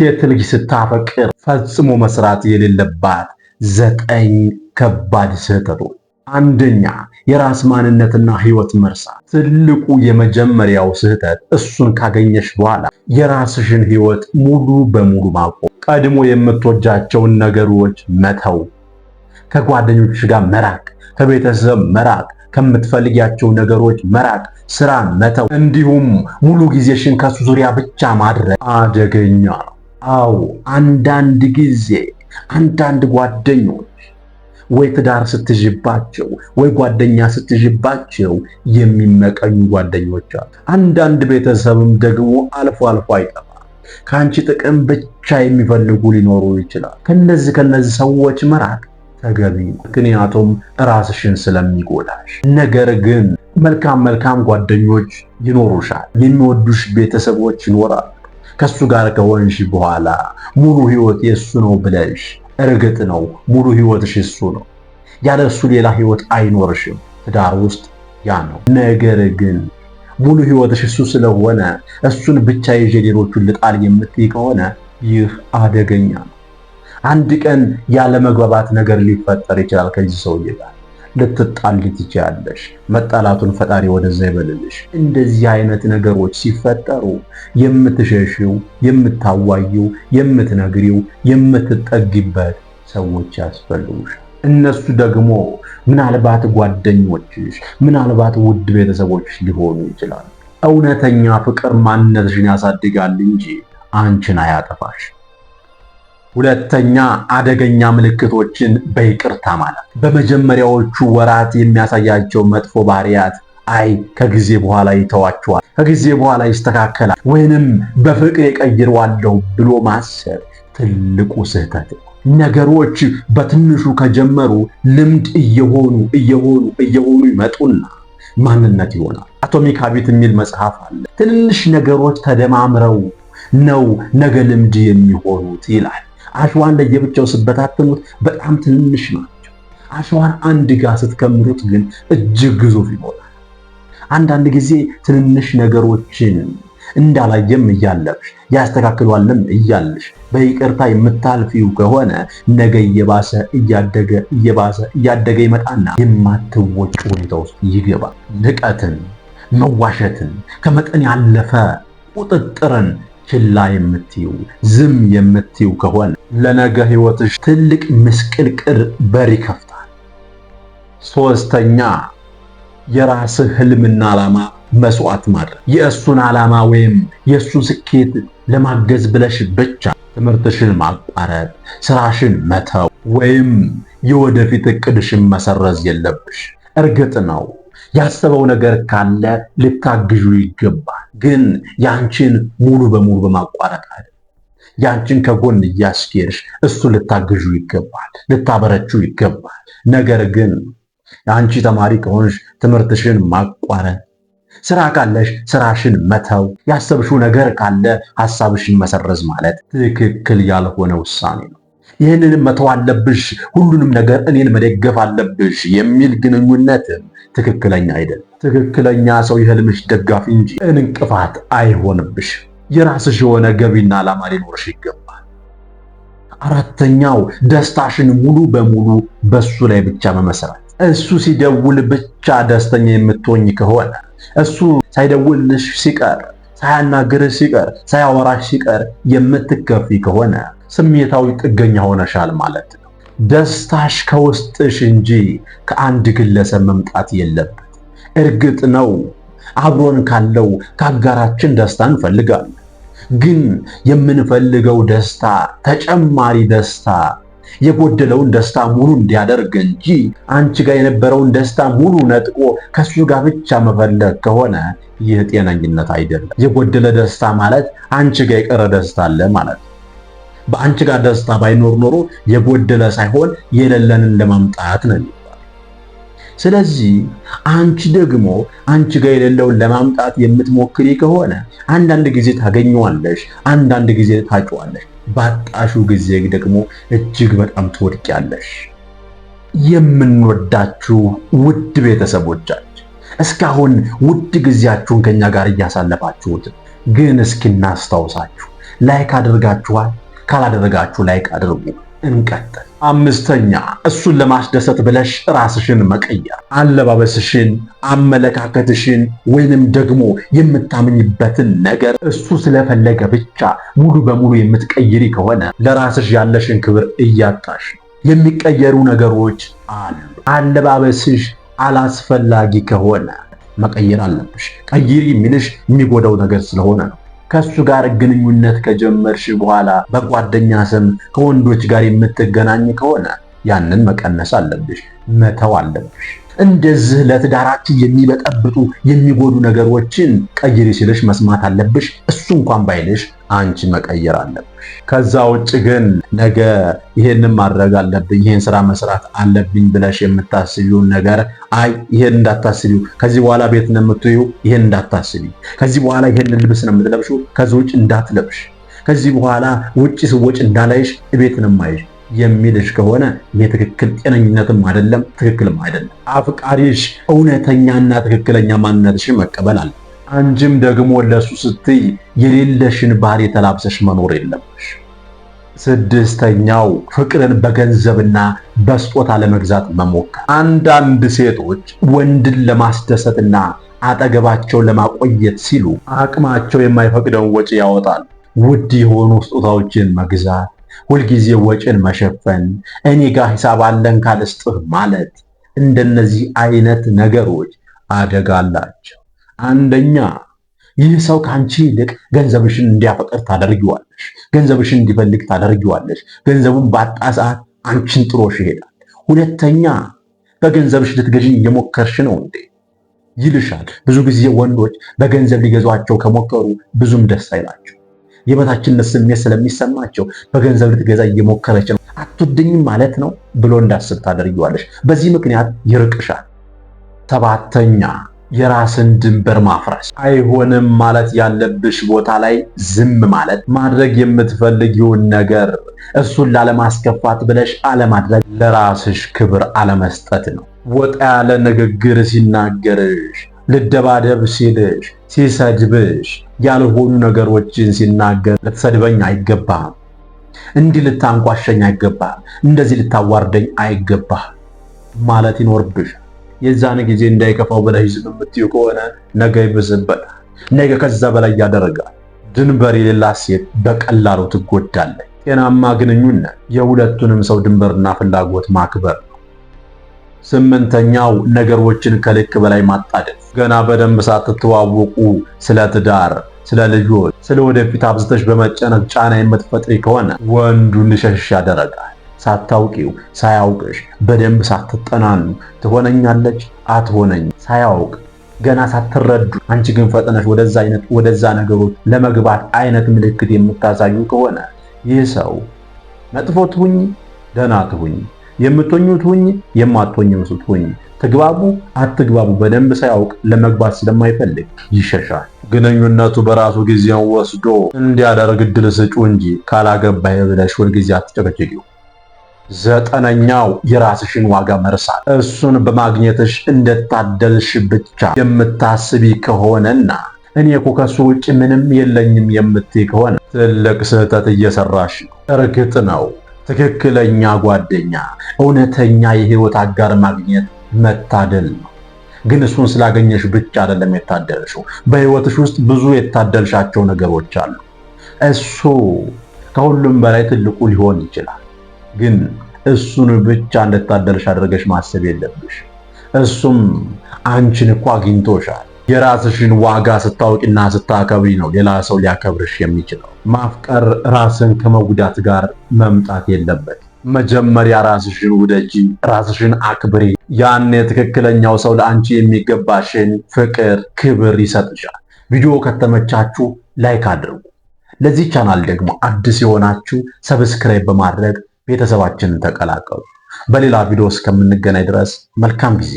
ሴት ልጅ ስታፈቅር ፈጽሞ መስራት የሌለባት 9 ከባድ ስህተቶች። አንደኛ፣ የራስ ማንነትና ህይወት መርሳት። ትልቁ የመጀመሪያው ስህተት እሱን ካገኘሽ በኋላ የራስሽን ህይወት ሙሉ በሙሉ ማቆም፣ ቀድሞ የምትወጃቸውን ነገሮች መተው፣ ከጓደኞችሽ ጋር መራቅ፣ ከቤተሰብ መራቅ፣ ከምትፈልጊያቸው ነገሮች መራቅ፣ ስራ መተው፣ እንዲሁም ሙሉ ጊዜሽን ከሱ ዙሪያ ብቻ ማድረግ አደገኛ ነው። አዎ፣ አንዳንድ ጊዜ አንዳንድ ጓደኞች ወይ ትዳር ስትዥባቸው ወይ ጓደኛ ስትዥባቸው የሚመቀኙ ጓደኞች አሉ። አንዳንድ ቤተሰብም ደግሞ አልፎ አልፎ አይጠፋም። ከአንቺ ጥቅም ብቻ የሚፈልጉ ሊኖሩ ይችላል። ከነዚህ ሰዎች መራቅ ተገቢ ነው፣ ምክንያቱም ራስሽን ስለሚጎዳሽ። ነገር ግን መልካም መልካም ጓደኞች ይኖሩሻል፣ የሚወዱሽ ቤተሰቦች ይኖራል። ከሱ ጋር ከሆንሽ በኋላ ሙሉ ህይወት የእሱ ነው ብለሽ፣ እርግጥ ነው ሙሉ ህይወትሽ እሱ ነው። ያለ እሱ ሌላ ህይወት አይኖርሽም። ትዳር ውስጥ ያ ነው። ነገር ግን ሙሉ ህይወትሽ እሱ ስለሆነ እሱን ብቻ ይዤ ሌሎቹን ልጣል የምትይ ከሆነ ይህ አደገኛ ነው። አንድ ቀን ያለ መግባባት ነገር ሊፈጠር ይችላል። ከዚህ ሰውዬ ጋር ልትጣል ትችያለሽ። መጣላቱን ፈጣሪ ወደዛ ይበልልሽ። እንደዚህ አይነት ነገሮች ሲፈጠሩ የምትሸሽው፣ የምታዋዪው፣ የምትነግሪው፣ የምትጠጊበት ሰዎች ያስፈልጉሻል። እነሱ ደግሞ ምናልባት ጓደኞችሽ፣ ምናልባት ውድ ቤተሰቦችሽ ሊሆኑ ይችላሉ። እውነተኛ ፍቅር ማንነትሽን ያሳድጋል እንጂ አንቺን አያጠፋሽ። ሁለተኛ፣ አደገኛ ምልክቶችን በይቅርታ ማለት። በመጀመሪያዎቹ ወራት የሚያሳያቸው መጥፎ ባህሪያት አይ ከጊዜ በኋላ ይተዋቸዋል፣ ከጊዜ በኋላ ይስተካከላል፣ ወይንም በፍቅር የቀይረዋለሁ ብሎ ማሰብ ትልቁ ስህተት ነው። ነገሮች በትንሹ ከጀመሩ ልምድ እየሆኑ እየሆኑ እየሆኑ ይመጡና ማንነት ይሆናል። Atomic Habit የሚል መጽሐፍ አለ። ትንንሽ ነገሮች ተደማምረው ነው ነገ ልምድ የሚሆኑት ይላል። አሸዋን ለየብቻው ስበታትኑት በጣም ትንንሽ ናቸው። አሸዋን አንድ ጋር ስትከምሩት ግን እጅግ ግዙፍ ይሆናል። አንዳንድ ጊዜ ትንንሽ ነገሮችን እንዳላየም እያለፍሽ ያስተካክሏልም እያለሽ በይቅርታ የምታልፊው ከሆነ ነገ እየባሰ እያደገ እየባሰ እያደገ ይመጣና የማትወጪ ሁኔታ ውስጥ ይገባል። ንቀትን፣ መዋሸትን፣ ከመጠን ያለፈ ቁጥጥርን ችላ የምትይው ዝም የምትይው ከሆነ ለነገ ህይወትሽ ትልቅ ምስቅልቅል በር ይከፍታል። ሶስተኛ፣ የራስህ ህልምና ዓላማ መስዋዕት ማድረግ። የእሱን ዓላማ ወይም የእሱን ስኬት ለማገዝ ብለሽ ብቻ ትምህርትሽን ማቋረጥ፣ ስራሽን መተው ወይም የወደፊት እቅድሽን መሰረዝ የለብሽ። እርግጥ ነው ያሰበው ነገር ካለ ልታግዡ ይገባል። ግን ያንቺን ሙሉ በሙሉ በማቋረጥ አይደለም። ያንቺን ከጎን እያስኬድሽ እሱ ልታግዡ ይገባል፣ ልታበረቹ ይገባል። ነገር ግን አንቺ ተማሪ ከሆንሽ ትምህርትሽን ማቋረጥ፣ ስራ ካለሽ ስራሽን መተው፣ ያሰብሽው ነገር ካለ ሐሳብሽን መሰረዝ ማለት ትክክል ያልሆነ ውሳኔ ነው። ይህንንም መተው አለብሽ፣ ሁሉንም ነገር እኔን መደገፍ አለብሽ የሚል ግንኙነትም ትክክለኛ አይደለም። ትክክለኛ ሰው የህልምሽ ደጋፊ እንጂ እንቅፋት አይሆንብሽ። የራስሽ የሆነ ገቢና ዓላማ ሊኖርሽ ይገባል። አራተኛው፣ ደስታሽን ሙሉ በሙሉ በሱ ላይ ብቻ መመስረት። እሱ ሲደውል ብቻ ደስተኛ የምትሆኝ ከሆነ፣ እሱ ሳይደውልሽ ሲቀር፣ ሳያናግርሽ ሲቀር፣ ሳያወራሽ ሲቀር የምትከፊ ከሆነ ስሜታዊ ጥገኛ ሆነሻል ማለት ነው። ደስታሽ ከውስጥሽ እንጂ ከአንድ ግለሰብ መምጣት የለበት። እርግጥ ነው አብሮን ካለው ከአጋራችን ደስታ እንፈልጋለን። ግን የምንፈልገው ደስታ ተጨማሪ ደስታ፣ የጎደለውን ደስታ ሙሉ እንዲያደርግ እንጂ አንቺ ጋር የነበረውን ደስታ ሙሉ ነጥቆ ከሱ ጋር ብቻ መፈለግ ከሆነ ይህ ጤነኝነት አይደለም። የጎደለ ደስታ ማለት አንቺ ጋር የቀረ ደስታ አለ ማለት ነው። በአንቺ ጋር ደስታ ባይኖር ኖሮ የጎደለ ሳይሆን የሌለንን ለማምጣት ነው የሚባለው። ስለዚህ አንቺ ደግሞ አንቺ ጋር የሌለውን ለማምጣት የምትሞክሪ ከሆነ አንዳንድ ጊዜ ታገኘዋለሽ፣ አንዳንድ ጊዜ ታጪዋለሽ። ባጣሹ ጊዜ ደግሞ እጅግ በጣም ትወድቂያለሽ። የምንወዳችሁ ውድ ቤተሰቦቻችን፣ እስካሁን ውድ ጊዜያችሁን ከኛ ጋር እያሳለፋችሁት፣ ግን እስኪ እናስታውሳችሁ። Like አድርጋችኋል? ካላደረጋችሁ like አድርጉ። እንቀጥል። አምስተኛ፣ እሱን ለማስደሰት ብለሽ ራስሽን መቀየር፣ አለባበስሽን፣ አመለካከትሽን ወይንም ደግሞ የምታምኝበትን ነገር እሱ ስለፈለገ ብቻ ሙሉ በሙሉ የምትቀይሪ ከሆነ ለራስሽ ያለሽን ክብር እያጣሽ ነው። የሚቀየሩ ነገሮች አሉ። አለባበስሽ አላስፈላጊ ከሆነ መቀየር አለብሽ። ቀይሪ የሚልሽ የሚጎዳው ነገር ስለሆነ ነው። ከሱ ጋር ግንኙነት ከጀመርሽ በኋላ በጓደኛ ስም ከወንዶች ጋር የምትገናኝ ከሆነ ያንን መቀነስ አለብሽ፣ መተው አለብሽ። እንደዚህ ለትዳራችሁ የሚበጠብጡ የሚጎዱ ነገሮችን ቀይሪ ሲልሽ መስማት አለብሽ። እሱ እንኳን ባይልሽ አንቺ መቀየር አለብሽ። ከዛ ውጭ ግን ነገ ይሄንን ማድረግ አለብኝ፣ ይሄን ስራ መስራት አለብኝ ብለሽ የምታስቢውን ነገር አይ ይሄን እንዳታስቢው፣ ከዚህ በኋላ ቤት ነው የምትይው፣ ይሄን እንዳታስቢ፣ ከዚህ በኋላ ይሄን ልብስ ነው የምትለብሺው፣ ከዚህ ውጭ እንዳትለብሽ፣ ከዚህ በኋላ ውጭ ስወጭ እንዳላይሽ፣ ቤት ነው የማይሽ የሚልሽ ከሆነ ይሄ ትክክል ጤነኝነትም አይደለም፣ ትክክልም አይደለም። አፍቃሪሽ እውነተኛና ትክክለኛ ማንነትሽን መቀበል አለ። አንቺም ደግሞ ለሱ ስትይ የሌለሽን ባህሪ የተላብሰሽ መኖር የለብሽ። ስድስተኛው ፍቅርን በገንዘብና በስጦታ ለመግዛት መሞከር። አንዳንድ ሴቶች ወንድን ለማስደሰትና አጠገባቸው ለማቆየት ሲሉ አቅማቸው የማይፈቅደውን ወጪ ያወጣል። ውድ የሆኑ ስጦታዎችን መግዛት፣ ሁልጊዜ ወጪን መሸፈን፣ እኔ ጋር ሂሳብ አለን ካልስጥህ ማለት፣ እንደነዚህ አይነት ነገሮች አደጋ አላቸው። አንደኛ፣ ይህ ሰው ከአንቺ ይልቅ ገንዘብሽን እንዲያፈቅር ታደርጊዋለሽ። ገንዘብሽን እንዲፈልግ ታደርጊዋለሽ። ገንዘቡን ባጣ ሰዓት አንቺን ጥሎሽ ይሄዳል። ሁለተኛ፣ በገንዘብሽ ልትገዥኝ እየሞከርሽ ነው እንዴ ይልሻል። ብዙ ጊዜ ወንዶች በገንዘብ ሊገዟቸው ከሞከሩ ብዙም ደስ አይላቸው። የበታችነት ስሜት ስለሚሰማቸው በገንዘብ ልትገዛ እየሞከረች ነው፣ አትወደኝም ማለት ነው ብሎ እንዳስብ ታደርጊዋለሽ። በዚህ ምክንያት ይርቅሻል። ሰባተኛ፣ የራስን ድንበር ማፍረስ። አይሆንም ማለት ያለብሽ ቦታ ላይ ዝም ማለት፣ ማድረግ የምትፈልጊውን ነገር እሱን ላለማስከፋት ብለሽ አለማድረግ ለራስሽ ክብር አለመስጠት ነው። ወጣ ያለ ንግግር ሲናገርሽ፣ ልደባደብ ሲልሽ፣ ሲሰድብሽ፣ ያልሆኑ ነገሮችን ሲናገር ልትሰድበኝ አይገባህም፣ እንዲህ ልታንቋሸኝ አይገባህም፣ እንደዚህ ልታዋርደኝ አይገባህም ማለት ይኖርብሻል። የዛን ጊዜ እንዳይከፋው ብለሽ ዝም የምትይው ከሆነ ነገ ይብስበታል። ነገ ከዛ በላይ ያደርጋል። ድንበር የሌላት ሴት በቀላሉ ትጎዳለች። ጤናማ ግንኙነት የሁለቱንም ሰው ድንበርና ፍላጎት ማክበር ነው። ስምንተኛው፣ ነገሮችን ከልክ በላይ ማጣደፍ። ገና በደንብ ሳትተዋወቁ ስለ ትዳር፣ ስለ ልጆች፣ ስለ ወደፊት አብዝተሽ በመጨነቅ ጫና የምትፈጥሪ ከሆነ ወንዱ እንዲሸሽሽ ያደርጋል። ሳታውቂው፣ ሳያውቅሽ፣ በደንብ ሳትጠናኑ ትሆነኛለች አትሆነኝ ሳያውቅ ገና ሳትረዱ አንቺ ግን ፈጥነሽ ወደዛ አይነት ወደዛ ነገሮች ለመግባት አይነት ምልክት የምታሳዩ ከሆነ ይህ ሰው መጥፎ ትሁኝ ደህና ትሁኝ፣ የምትሆኙ ትሁኝ የማትሆኝም ትሁኝ፣ ትግባቡ አትግባቡ በደንብ ሳያውቅ ለመግባት ስለማይፈልግ ይሸሻል። ግንኙነቱ በራሱ ጊዜውን ወስዶ እንዲያደርግ እድል ስጩ እንጂ ካላገባህ ብለሽ ሁልጊዜ አትጨቅጭቂው። ዘጠነኛው፣ የራስሽን ዋጋ መርሳት። እሱን በማግኘትሽ እንደታደልሽ ብቻ የምታስቢ ከሆነና እኔ እኮ ከሱ ውጭ ምንም የለኝም የምትይ ከሆነ ትልቅ ስህተት እየሰራሽ ነው። እርግጥ ነው ትክክለኛ ጓደኛ፣ እውነተኛ የህይወት አጋር ማግኘት መታደል ነው። ግን እሱን ስላገኘሽ ብቻ አይደለም የታደልሽው። በህይወትሽ ውስጥ ብዙ የታደልሻቸው ነገሮች አሉ። እሱ ከሁሉም በላይ ትልቁ ሊሆን ይችላል። ግን እሱን ብቻ እንደታደልሽ አድርገሽ ማሰብ የለብሽ። እሱም አንቺን እኮ አግኝቶሻል። የራስሽን ዋጋ ስታውቂና ስታከብሪ ነው ሌላ ሰው ሊያከብርሽ የሚችለው። ማፍቀር ራስን ከመጉዳት ጋር መምጣት የለበት። መጀመሪያ ራስሽን ውደጂ፣ ራስሽን አክብሪ። ያኔ ትክክለኛው ሰው ለአንቺ የሚገባሽን ፍቅር፣ ክብር ይሰጥሻል። ቪዲዮ ከተመቻችሁ like አድርጉ። ለዚህ ቻናል ደግሞ አዲስ የሆናችሁ subscribe በማድረግ ቤተሰባችንን ተቀላቀሉ። በሌላ ቪዲዮ እስከምንገናኝ ድረስ መልካም ጊዜ።